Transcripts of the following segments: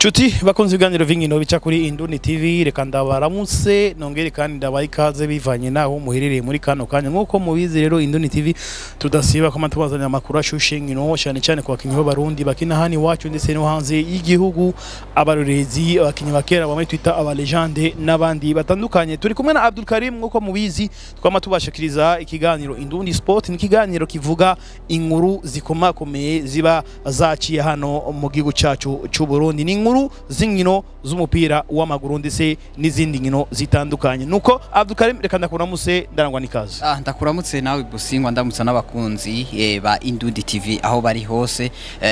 Chuti bakunze ibiganiro vy'inkino bica kuri Indundi TV, reka ndabaramutse nongere kandi ndabaha ikaze bivanye naho muherereye muri kano kanya. Nkuko mubizi rero, Indundi TV tudasiba ko tubazanira amakuru ashushe inkino, cyane cyane ku bakinyi b'Abarundi bakina hano iwacu ndetse no hanze y'igihugu, abarorezi, abakinyi bakera bamwe twita aba légende n'abandi batandukanye. Turi kumwe na Abdul Karim. Nkuko mubizi, twama tubashikiriza ikiganiro Indundi Sport, ni ikiganiro kivuga inkuru zikomakomeye ziba zaciye hano mu gihugu cyacu cy'u Burundi, ni inkuru z'inkino z'umupira w'amaguru ndetse n'izindi nkino zitandukanye. Nuko Abdul Karim, reka ndakuramutse, ndarangwa n'ikaze. Ah, ndakuramutse nawe Busingwa, ndamutsa n'abakunzi ba Indundi TV aho bari hose.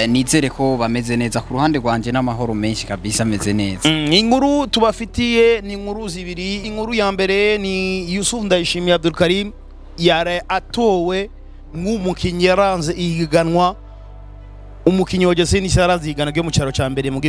Nizere ko bameze neza. Ku ruhande rwanje n'amahoro menshi kabisa, ameze neza. Inkuru tubafitiye ni inkuru zibiri. Inkuru ya mbere ni Yusuf Ndayishimiye Abdul Karim yaraye atowe nk'umukinyi yaranze ihiganwa, umukinyi wa OGC Nice yaranze ihiganwa ryo mu cyaro cya mbere mu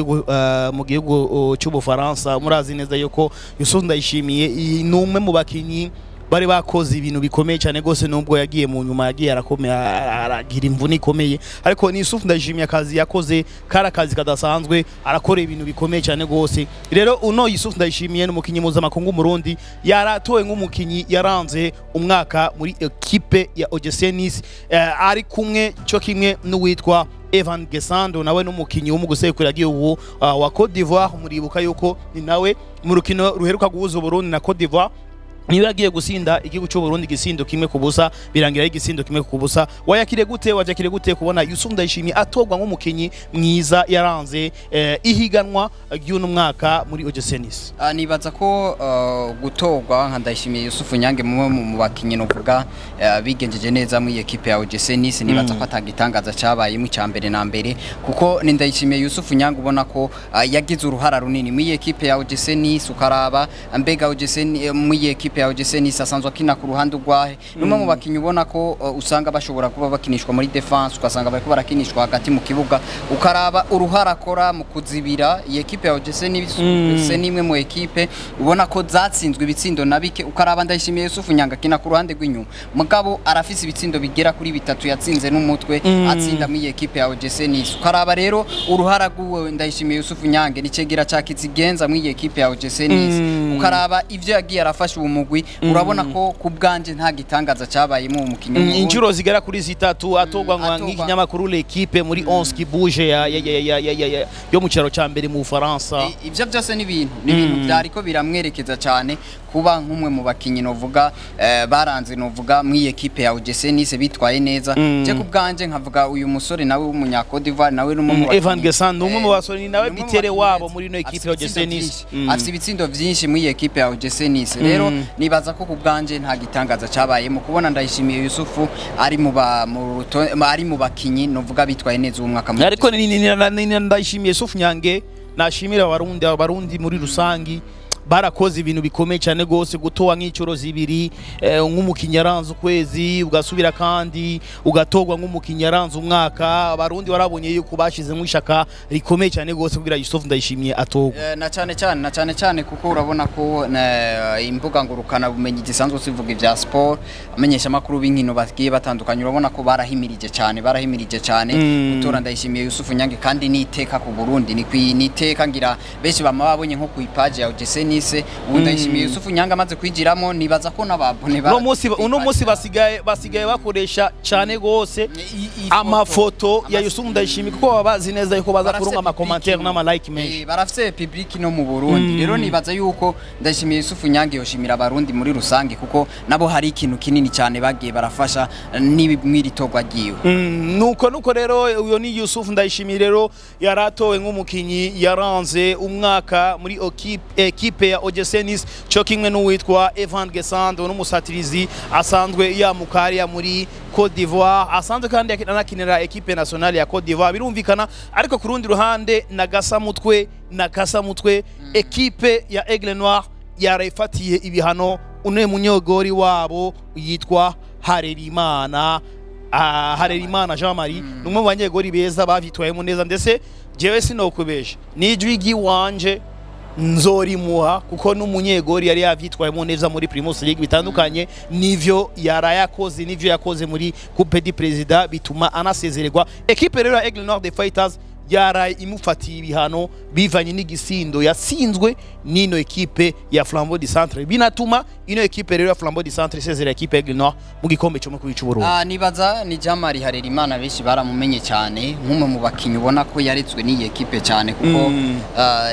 gihugu cy'Ubufaransa. Murazi neza yuko Yusuf Ndayishimiye ni umwe mu bakinyi bari bakoze ibintu bikomeye cyane gose, nubwo yagiye mu nyuma yagiye arakomeye, aragira imvune ikomeye, ariko ni Yusuf Ndayishimiye akazi yakoze kari akazi kadasanzwe, arakora ibintu bikomeye cyane gose. Rero uno Yusuf Ndayishimiye ni umukinyi mpuzamakungu Murundi yaratowe nk'umukinyi yaranze umwaka muri ekipe ya OGC Nice, ari kumwe cyo kimwe n'uwitwa Evan Gesando, nawe n'umukinyi w'umugusekura gihugu wa Cote d'Ivoire. Muribuka yuko ni nawe mu rukino ruheruka guhuza Burundi na Cote d'Ivoire niba yagiye gusinda igihugu cy'u Burundi igisindo 1-0, birangira ari igisindo 1-0. Wayakire gute, wajakire gute kubona Yusuf Ndayishimiye atorwa nk'umukinyi mwiza yaranze ihiganwa ry'uno mwaka muri OGC Nice? Ah, nibaza ko gutorwa nka Ndayishimiye Yusufu Nyange, mumwe mu bakinyi novuga bigenjeje neza muri ekipe ya OGC Nice, nibaza ko atagitangaza cabayemo. Icya mbere na mbere, kuko ni Ndayishimiye Yusufu Nyange ubona ko yagize uruhara runini muri ekipe ya OGC Nice. Ukaraba mbega OGC muri ekipe ya OGC Nice asanzwe akina ku ruhande urwahe? Numwe mu bakinyi ubona ko usanga bashobora kuba bakinishwa muri défense, ugasanga bariko barakinishwa hagati mu kibuga. Ukaraba uruhara akora mu kuzibira iyi ekipe ya OGC Nice. Ni imwe mu ekipe ubona ko zatsinzwe ibitsindo na bike. Ukaraba Ndayishimiye Yusufu Nyanga akina ku ruhande rw'inyuma, mugabo arafise ibitsindo bigera kuri bitatu yatsinze n'umutwe, atsinda muri iyi ekipe ya OGC Nice. Ukaraba rero uruhara rw'uwo Ndayishimiye Yusufu Nyange, ni cegera ca Kizigenza muri iyi ekipe ya OGC Nice. Ukaraba ivyo yagiye arafasha uwo mugwi, urabona ko ku bwanje nta gitangaza cabayemo uwo mukinyi w'Umurundi. Inshuro zigera kuri zitatu atorwa atorwa. nk'ikinyamakuru L'Equipe muri 11 qui bouge ya, ya, ya, ya, ya, ya, ya, yo mu cyaro cya mbere mu Bufaransa. Ivyo byose ni ibintu byariko biramwerekeza cyane kuba nk'umwe mu bakinyi novuga baranze novuga muri ekipe ya OGC Nice bitwaye neza. Je ku bwanje nkavuga uyu musore nawe w'umunya Cote d'Ivoire, nawe n'umwe mu Evan bakinyi, Guessand ni umwe mu basore, ni nawe ni umwe mu bitere bakinyi wabo beza. muri ino ekipe Afise ya OGC ibitsindo Nice. vyinshi. Afise ibitsindo vyinshi muri ekipe ya OGC Nice. Rero nibaza ko ku bwanje nta gitangaza cabaye mu kubona Ndayishimiye Yusufu ari mu ba mu ruto- ari mu bakinyi novuga bitwaye neza uwo mwaka muri Ariko ni Ndayishimiye Yusuf Nyange nashimira Abarundi muri rusangi, barakoze ibintu bikomeye cyane gose gutowa nk'icuro zibiri nk'umukinyi yaranze ukwezi, ugasubira kandi ugatorwa nk'umukinyi yaranze umwaka. Abarundi barabonye yuko bashizemo ishaka rikomeye cyane gose kugira Yusuf Ndayishimiye atorwe. Na cyane cyane kuko urabona ko imbuga ngurukana bumenyi zisanzwe zivuga ibya sport, amenyesha makuru b'inkino bagiye batandukanye, urabona ko barahimirije cyane gutora Ndayishimiye Yusufu Nyange. Kandi niteka ku Burundi, ni niteka ngira benshi bama babonye nko ku ipaji ya OGC Nice ubu Ndayishimiye Yusufu Nyange amaze kwinjiramo, nibaza ko n'ababone Uno munsi basigaye bakoresha cyane gose amafoto ya Yusuf Ndayishimiye, kuko baba bazi neza yuko baza kuronka ama commentaire n'ama like menshi. Barafise public no mu Burundi. Rero nibaza yuko Ndayishimiye Yusufu Nyange yoshimira Abarundi muri rusange, kuko nabo hari ikintu kinini cyane bagiye barafasha n'imwiritorwa ryiwe. Nuko rero uyo ni Yusuf Ndayishimiye rero yaratowe nk'umukinyi yaranze umwaka muri ekipe ya OGC Nice, cyo kimwe n'uwitwa Evan Guessand, n'umusatirizi asanzwe yamukariya muri Cote d'Ivoire, asanzwe kandi anakinira ekipe nationale ya Cote d'Ivoire, birumvikana. Ariko ku rundi ruhande na gasamutwe ekipe ya Aigle Noir yarayifatiye ibihano une munyogori wabo yitwa Harerimana. Harerimana Jean Marie ni umwe mu banyegori beza bavyitwayemo neza, ndetse jewe sinokubesha nijwi ry'iwanje nzorimuha, kuko n'umunyegori yari yavyitwayemo neza muri Primus League, bitandukanye nivyo yarayakoze, nivyo yakoze muri Coupe du Président bituma anasezererwa. Ekipe rero ya Aigle Noir de Fighters yaraye imufatiye ibihano bivanye n'igisindo yatsinzwe n'ino ekipe ya Flambeau du Centre, binatuma ino ekipe rero ya Flambeau du Centre isezera ekipe ya Aigle Noir mu gikombe cyo mu cy'u Burundi. Nibaza ni Jean-Marie Harerimana, benshi baramumenye cyane nk'umwe mu bakinyi ubona ko yaretswe n'iyi ekipe cyane, kuko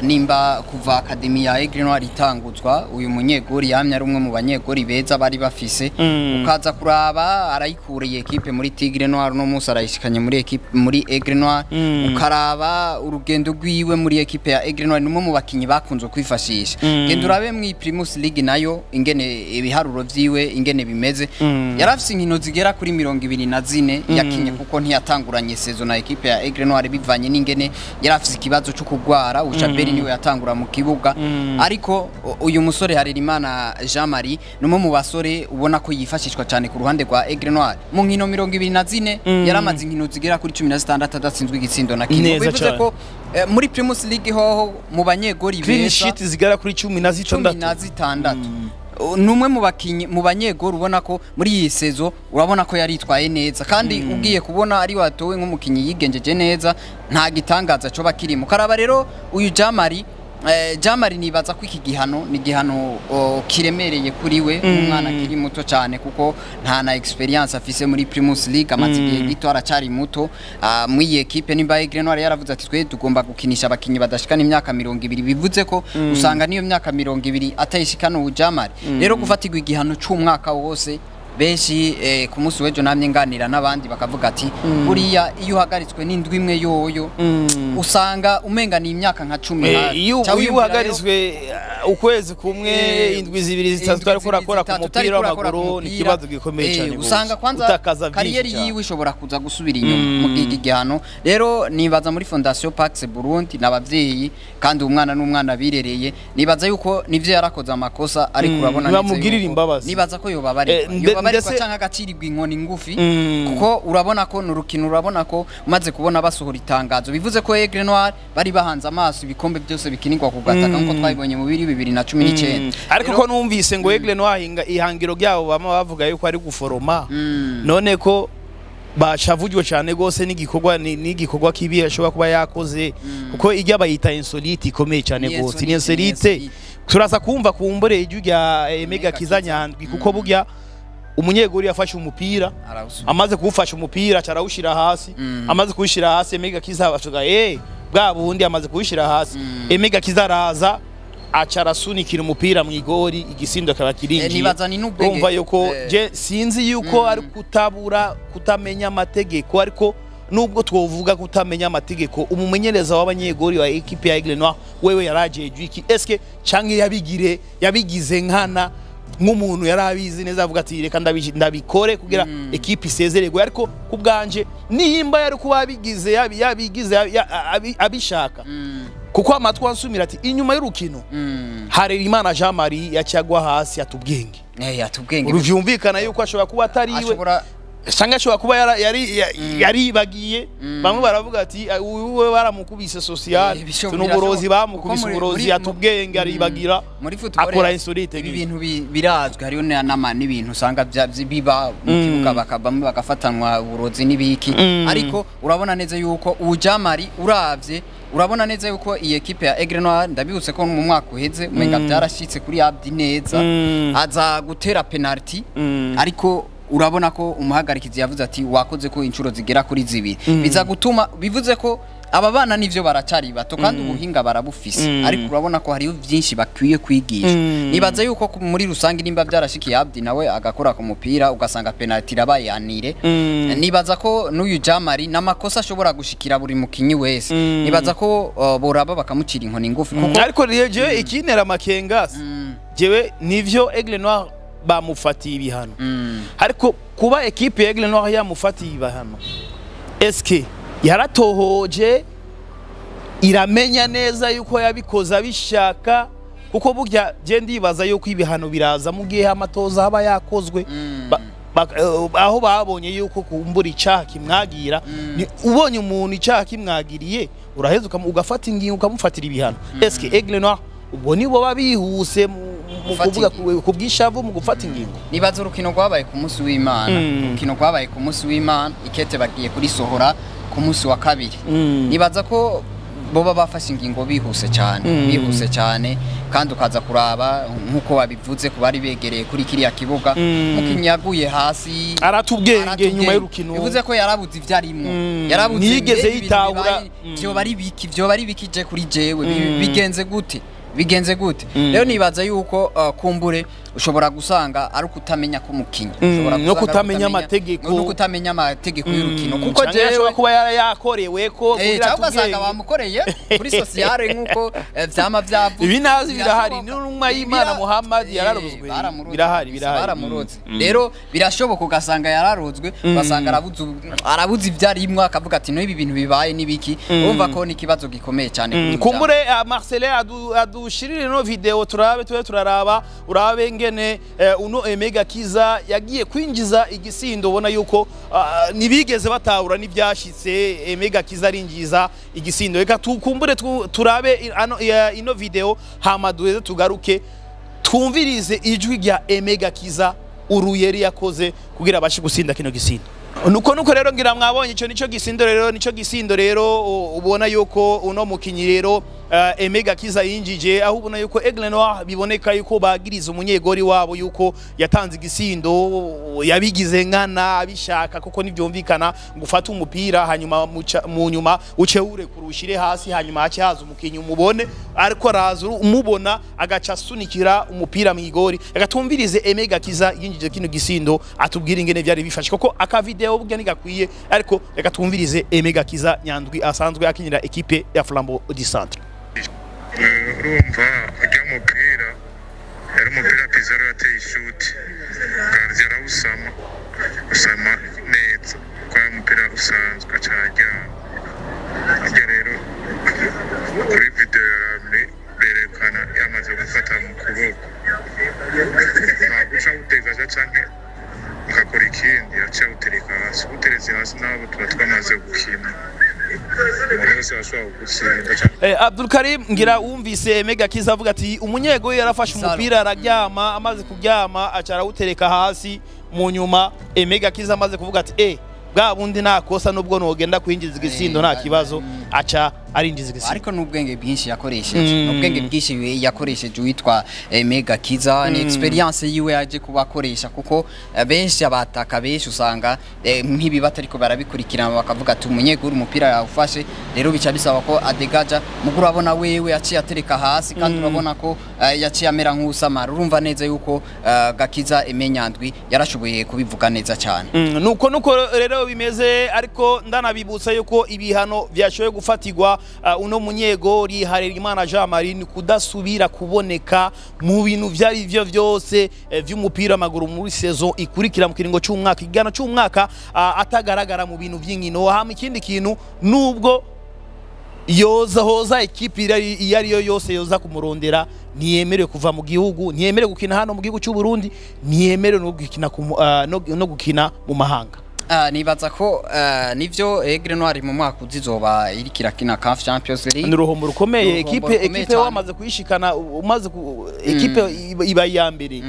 nimba kuva academy ya Aigle Noir itanguzwa, uyu munyegori yamye ari umwe mu banyegori beza bari bafise. Ukaza kuraba arayikura iyi ekipe muri Tigre Noir, no munsi arayishikanye muri ekipe muri Aigle Noir. Ukaraba urugendo rwiwe muri ekipe ya Aigle Noir, ni umwe mu bakinyi bakunze kwifashisha. Genda urabe mu Primus League nayo ingene ibiharuro vyiwe ingene bimeze. Yarafise inkino zigera kuri 24 yakinye, kuko ntiyatanguranye saison na ekipe ya Aigle Noir bivanye n'ingene yarafise ikibazo cyo kugwara. Ushaberi niwe yatangura mu kibuga. Ariko uyu musore Harerimana Jean Marie ni umwe mu basore ubona ko yifashishwa cyane ku ruhande rwa Aigle Noir. Mu nkino 24 yaramaze inkino zigera kuri 16 adatsinzwe igitsindo na kimwe. Bivuze ko muri Primus League hoho mu banyegori clean beza sheet zigera kuri 16. 16. Numwe mu bakinyi mu banyegori ubona ko muri iyi sezo urabona ko yaritwaye neza, kandi ugiye kubona ari watowe nk'umukinyi yigenjeje neza, nta gitangaza cyo bakirimo. Karaba rero uyu Jean-Marie, Jean-Marie nibaza ko iki gihano ni gihano kiremereye kuri we, umwana akiri muto cyane, kuko nta na experience afise muri Primus League, amaze igihe gito, aracyari muto. Muri iyi ekipe nimba Aigle Noir yaravuze ati twe tugomba gukinisha abakinyi badashikana imyaka 20, bivuze ko usanga niyo myaka 20 atayishikana ubu Jean-Marie. Rero gufatirwa igihano c'umwaka wose, benshi ku munsi w'ejo namye nganira n'abandi bakavuga ati buriya iyo uhagaritswe n'indwi imwe yoyo usanga umenga ni imyaka nka 10 hafi. Iyo Ca iyo wiyumvira rero- uhagaritswe ukwezi kumwe, indwi zibiri, zitatu, indwi utariko zibiri, urakora ku zitatu, mupira utariko urakora ku w'amaguru, ni mupira. ikibazo gikomeye cyane Usanga gose. kwanza Utakaza vyinshi kariyeri cyane. yiwe ishobora kuza gusubira inyuma mu gihe iki gihano. Rero nibaza muri Fondation Pax Burundi n'abavyeyi, kandi umwana n'umwana birereye, nibaza yuko nivyo yarakoze amakosa, ariko urabona neza Bamugirira yuko- imbabazi. Nibaza ko yobabarirwa, yobabarirwa canke agacirirwa inkoni ngufi, kuko urabona ko n'urukino, urabona ko umaze kubona basohora itangazo, bivuze ko Aigle Noir bari bahanze amaso ibikombe byose bikinirwa ku gataka, nkuko twabibonye mu 2019. Ariko ko numvise ngo Aigle Noir ihangiro ryabo bama bavuga yuko ari guforoma, none ko bashavujwe cyane gose n'igikorwa n'igikorwa kibi ashobora kuba yakoze, kuko ijya bayita insolite ikomeye cyane Ni gose, ni insolite, ni insolite. insolite. Turaza kumva kumbure ijwi rya Emega Emega Kiza Kiza. Nyandwi, kuko burya umunyegori yafashe umupira, Arawusubiza. amaze kuwufasha umupira aca arawushira hasi. Amaze kuwushira hasi, Emega Kiza avuga bwa bundi amaze kuwushira hasi, Emega Kiza araza aca arasunikira umupira mu igori, igisindo akaba kirinjiye. Nibaza ni n'ubwenge. Urumva yuko je sinzi yuko ari kutabura kutamenya amategeko, ariko nubwo twovuga kutamenya amategeko, umumenyereza w'abanyegori wa ekipe ya Aigle Noir wewe yarajejwe iki? Eske canke yabigire yabigize nkana nk'umuntu yarabizi neza, avuga ati reka ndabikore kugira ekipe isezererwe? Ariko ku bwanje nimba yari kuba yabigize yabigize abishaka, kuko amatwi ansumira ati inyuma y'urukino Harerimana Jean Marie yacyagwa hasi atubwenge. Atubwenge. Uruvyumvikana yuko ashobora kuba atari iwe Ashobora cyangwa ashobora kuba yaribagiye. Bamwe baravuga ati uyu we baramukubise social, n'uburozi birashoboka. bamukubise, Kuko uburozi, atubwenge aribagira, muri football akora insolite ibi nk'iyo. bintu birazwi, hariho n'ibintu usanga biba mu kibuga, bamwe bagafatanwa uburozi n'ibiki. Ariko urabona neza yuko ubu Jean-Marie uravye, urabona neza yuko iyi ekipe ya Aigle Noir, ndabibutse ko mu mwaka uheze umenga byarashitse kuri Abdi neza, aza gutera penalty, ariko urabona ko umuhagarikizi yavuze ati wakoze ko inshuro zigera kuri zibiri, biza gutuma bivuze ko aba bana nivyo baracari bato kandi ubuhinga barabufise, ariko urabona ko hariho byinshi bakwiye kwigisha. Nibaza yuko muri rusange nimba byarashikiye Abdi nawe agakora ku mupira ugasanga penalty irabaye anire, nibaza ko n'uyu Jean-Marie n'amakosa ashobora gushikira buri mukinyi wese. Nibaza ko boraba bakamucira inkoni ngufi, kuko Ariko rero jewe ikintera amakenga, jewe nivyo Aigle Noir bamufatiye ibihano, ariko kuba ekipe ya Aigle Noir yamufatiye ibihano, eske yaratohoje iramenya neza yuko yabikoze abishaka? Kuko burya je ndibaza yuko ibihano biraza mu gihe amatoza aba yakozwe, aho babonye yuko kumbura icaha kimwagira. Ubonye umuntu icaha kimwagiriye, uraheza ugafata ingingo ukamufatira ibihano. Eske Aigle Noir ubwo nibo babihuse mu Gufata kuvuga ingingo. ku bw'ishavu mu gufata ingingo? Nibaza urukino rwabaye ku munsi w'Imana, urukino rwabaye ku munsi w'Imana, ikete bagiye kurisohora ku ku munsi wa kabiri. Nibaza ko boba bafashe ingingo bihuse cyane, bihuse cyane, kandi ukaza kuraba nkuko wabivuze ku bari begereye kuri kiriya kibuga, umukinyi yaguye hasi aratubwenge nyuma y'urukino, bivuze ko yarabuze ivyo arimwo, yarabuze, ntiyigeze yitahura. Vyoba ari biki, vyoba ari biki je kuri jewe, bigenze gute, bigenze gute? Rero nibaza yuko kumbure ushobora gusanga ari ukutamenya k'umukinyi, ushobora no gusanga ari kutamenya amategeko. No kutamenya amategeko y'urukino, kuko Canke jewe ashobora kuba yarayakorewe ko kugira cyangwa ugasanga atubwenge. Bamukoreye kuri sociale nkuko vyama vyavuze. Ibi nazi birahari. Birashoboka. N'intumwa y'Imana Muhammad yararozwe. Baramurozwe. Birahari, birahari. Baramurozwe. Rero birashoboka ugasanga yararozwe, ugasanga arabuze ibyo arimwo, akavuga ati no ibi bintu bibaye nibiki. Urumva ko ni ikibazo gikomeye cyane kuri uyu muryango. Kumbure Marcelin adushirire no video turabe, tube turaraba, urabe ngene uno Emega Kiza yagiye kwinjiza igisindo, ubona yuko nibigeze batahura n'ibyashitse. Emega Kiza arinjiza igisindo. Reka tukumbure turabe ino video, hama duheze tugaruke twumvirize ijwi rya Emega Kiza, uruyeri yakoze kugira abashe gusinda kino gisindo. Nuko rero ngira mwabonye ico nico gisindo rero, nico gisindo rero ubona yuko uno mukinyi rero Emega Kiza yinjije, aho ubona yuko Aigle Noir biboneka yuko bagiriza umunyegori wabo yuko yatanze igisindo yabigize nkana abishaka, kuko nivyumvikana ngo ufate umupira hanyuma mu nyuma uce urekura ushire hasi, hanyuma hace haza umukinyi umubone ariko araza umubona agaca asunikira umupira mu igori. Reka tumvirize Emega Kiza yinjije kino gisindo atubwire ingene vyari bifashe, kuko aka video burya ntigakwiye, ariko reka twumvirize Emega Kiza Nyandwi asanzwe akinira ekipe ya Flambeau du Centre. Urumva ujya mupira yari umupira Pizarro yateye ishuti, gardien arawusama, usama neza kwa mupira usanzwe, aca araryama ajya. Rero kuri video ya Ramli berekana yamaze gufata mu kuboko, ntabwo uca awudegaja canke ugakora ikindi, aca awutereka hasi. Uteretse hasi nabo tuba twamaze gukina, umuntu wese arashobora kugutsinda canke Abdul Karim, ngira wumvise Emega Kiza avuga ati umunyego yarafashe Salo. umupira araryama, amaze kuryama aca arawutereka hasi. Mu nyuma Emega Kiza amaze kuvuga ati bwa bundi nakosa nubwo nogenda kwinjiza igisindo nta kibazo, aca arinjiza igisindo. Ariko n'ubwenge bwinshi yakoresheje, n'ubwenge bwinshi yakoresheje uwitwa Mega Kiza, ni experience yiwe yaje kubakoresha, kuko benshi abataka benshi usanga nk'ibi batariko barabikurikirana, bakavuga ati umunyeguru umupira yawufashe, rero bica bisaba ko adegaja. Mugo urabona wewe yaciye atereka hasi, kandi urabona ko yaciye amera nk'usamara. Urumva neza yuko Gakiza Emenyandwi yarashoboye kubivuga neza cyane. Nuko rero bimeze, ariko ndanabibutsa yuko ibihano byashoboye gufatirwa uno munyegori Harerimana Jean Marie ni kudasubira kuboneka mu bintu vyari vyo vyose vy'umupira w'amaguru muri saison ikurikira mu kiringo c'umwaka, igano c'umwaka atagaragara mu bintu vy'inkino. Hama ikindi kintu, nubwo yoza hoza ekipi iyo ari yo yose yoza kumurondera, ntiyemerewe kuva mu gihugu, ntiyemerewe gukina hano mu gihugu cy'u Burundi, ntiyemerewe no gukina no gukina mu mahanga. Nibaza ko nivyo Aigle Noir mu mwaka uzizoba iriko irakina CAF Champions League. Ni uruhombo rukomeye. Ni uruhombo Ekipe rukomeye ekipe cyane. wamaze kuyishikana, umaze ekipe iba iya mbere,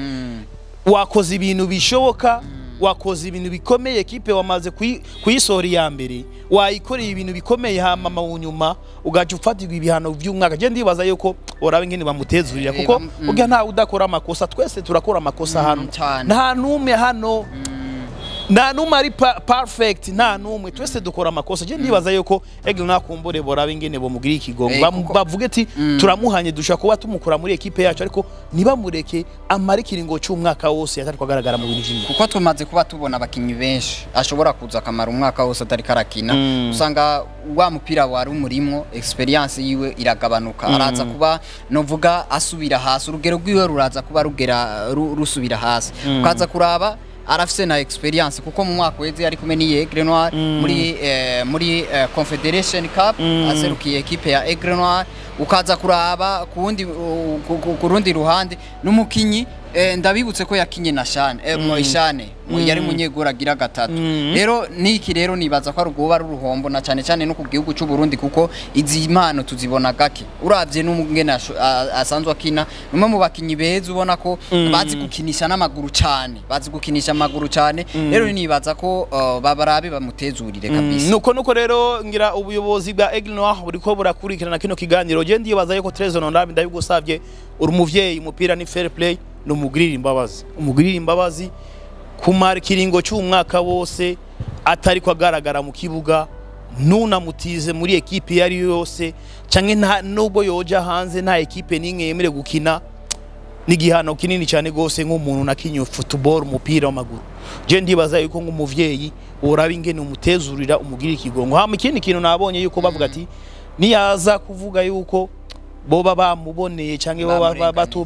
wakoze ibintu bishoboka, wakoze ibintu bikomeye, ekipe wamaze kuyisohora iya mbere, wayikoreye ibintu bikomeye, hama mu nyuma ugaca ufatirwa ibihano by'umwaka. Je ndibaza yuko boraba ingene bamutezurira, kuko burya ntawe udakora amakosa, twese turakora amakosa hano. Cyane. Nta n'umwe hano, nta n'umwe ari perfect, nta n'umwe, twese dukora amakosa. Je ndibaza yuko Aigle nakumbure boraba ingene bomugirira ikigongo, bavuge ati turamuhanye, dushobora kuba tumukura muri ekipe yacu, ariko ntibamureke amare ikiringo cy'umwaka wose atari kugaragara mu bintu by'inyuma. Kuko tumaze kuba tubona abakinyi benshi ashobora kuza akamara umwaka wose atariko arakina, usanga wa mupira wari umurimwo, experience yiwe iragabanuka, araza kuba novuga asubira hasi, urugero rwiwe ruraza kuba rugera rusubira hasi. Ukaza kuraba arafise na experience, kuko mu mwaka weze yari kumwe n'iyi Aigle Noir muri Confederation Cup, aserukiye ekipe ya Aigle Noir. Ukaza kuraba ku wundi ku rundi ruhande n'umukinyi Ndabibutse ko yakinye na Shane, Shane yari munyegura agira gatatu. Rero niki rero nibaza ko ari ubwoba ari uruhombo, na cyane cyane no ku gihugu cy'u Burundi, kuko izi impano tuzibona gake. Uravye n'umugene asanzwe akina, numwe mu bakinyi beza ubona ko bazi gukinisha n'amaguru cyane, bazi gukinisha amaguru cyane. Rero nibaza ko babarabe bamutezurire kabisa. Nuko rero ngira ubuyobozi bwa Aigle Noir buriko burakurikirana kino kiganiro. Je ndibaza yuko Trezor Honorable, ndabigusavye, uri umuvyeyi, umupira ni fair play, numugirira imbabazi, umugirira imbabazi kumara ikiringo cy'umwaka wose atari ko agaragara mu kibuga, ntunamutize muri ekipe iyo ari yo yose, canke nubwo yoja hanze nta ekipe n'imwe yemerewe gukina. N'igihano kinini cyane gose nk'umuntu nakinye football, umupira w'amaguru. Je ndibaza yuko nk'umuvyeyi woraba ingene umutezurira, umugirira ikigongo. Hama ikindi kintu nabonye yuko bavuga ati niyaza kuvuga yuko boba bamuboneye canke boba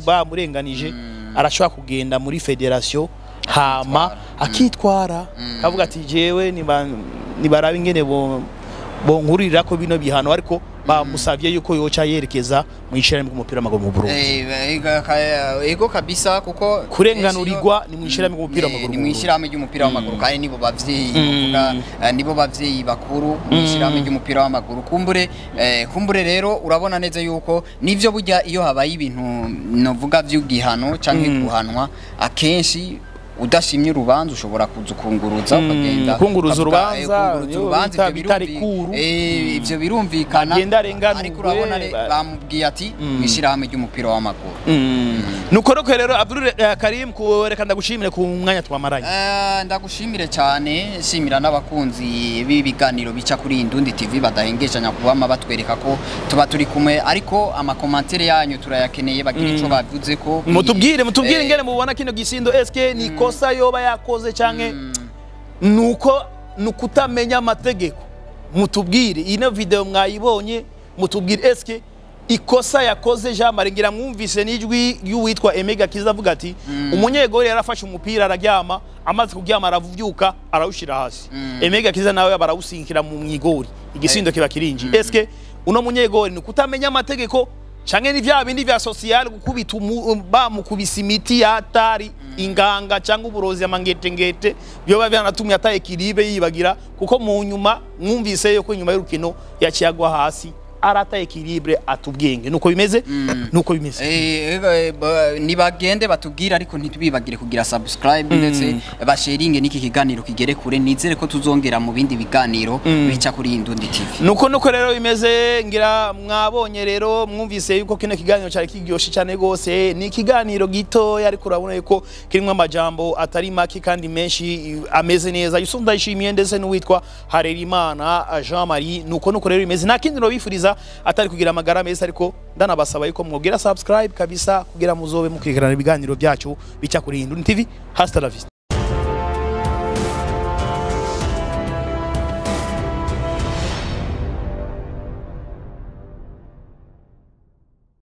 bamurenganije, arashobora kugenda muri federation hama akitwara, akavuga ati jewe nibaraba ingene bonkurira ko bino bihano, ariko bamusavye yuko yoca yerekeza mu ishirahamwe ry'umupira w'amaguru mu Burundi. Ego kabisa, kuko kurenganurirwa ni mu ishirahamwe ry'umupira w'amaguru ni mu mu Burundi. Ishirahamwe ry'umupira w'amaguru, kandi nibo bavyeyi bavuga, nibo bavyeyi bakuru mu ishirahamwe ry'umupira w'amaguru. Kumbure rero urabona neza yuko nivyo, burya iyo habaye ibintu novuga vy'ugihano canke guhanwa, akenshi udashimye urubanza ushobora kuza ukunguruza, ukagenda kunguruza ukavuga, urubanza, kunguruza niyo urubanza, ivyo bita rikuru. Ivyo birumvikana. Agenda arenganurwe, ariko urabona bamubwiye ati mu ishirahamwe ry'umupira w'amaguru. Nuko rero Abdul Karim, reka ndagushimire ku mwanya twamaranye. Ndagushimire cyane, nshimira n'abakunzi b'ibiganiro bica kuri Indundi TV badahengeshanya kubama batwereka ko tuba turi kumwe, ariko amakomantere yanyu turayakeneye, bagira ico bavuze ko. Mutubwire ingene mubona kino gisindo. Eske ni kosa yoba yakoze canke nuko nukutamenya amategeko? Mutubwire, ino video mwayibonye, mutubwire eske ikosa yakoze Jean Marie. Ngira mwumvise n'ijwi y'uwitwa Emega Kiza avuga ati umunyegori yarafashe umupira araryama, amaze kuryama aravyuka arawushira hasi. Emega Kiza nawe barawusinkira mu mwigori, igisindo kiba kirinji. Eske uno munyegori ni kutamenya amategeko canke ni vya bindi vya social, gukubita bamukubisa imiti ya atari inganga cyangwa uburozi amangetengete, byoba byanatumye ata équilibre yibagira? Kuko mu nyuma mwumvise yuko inyuma y'urukino yaciye agwa hasi, arata équilibre, atubwenge. Nuko bimeze, nuko bimeze. Nibagende batubwire, ariko ntitubibagire kugira subscribe ndetse basharinge n'iki kiganiro kigere kure. Nizere ko tuzongera mu bindi biganiro bica kuri Indundi TV. Nuko rero bimeze. Ngira mwabonye rero, mwumvise yuko kino kiganiro cyari kiryoshe cyane gose. Ni ikiganiro gitoya, ariko urabona yuko kirimo amajambo atari make kandi menshi ameze neza. Yusuf Ndayishimiye ndetse n'uwitwa Harerimana Jean Marie. Nuko rero bimeze, nta kindi nobifuriza atari kugira amagara meza, ariko ndanabasaba yuko mwogira subscribe kabisa kugira muzobe mukurikirana ibiganiro byacu bica kuri Indundi TV. Hasta la vista.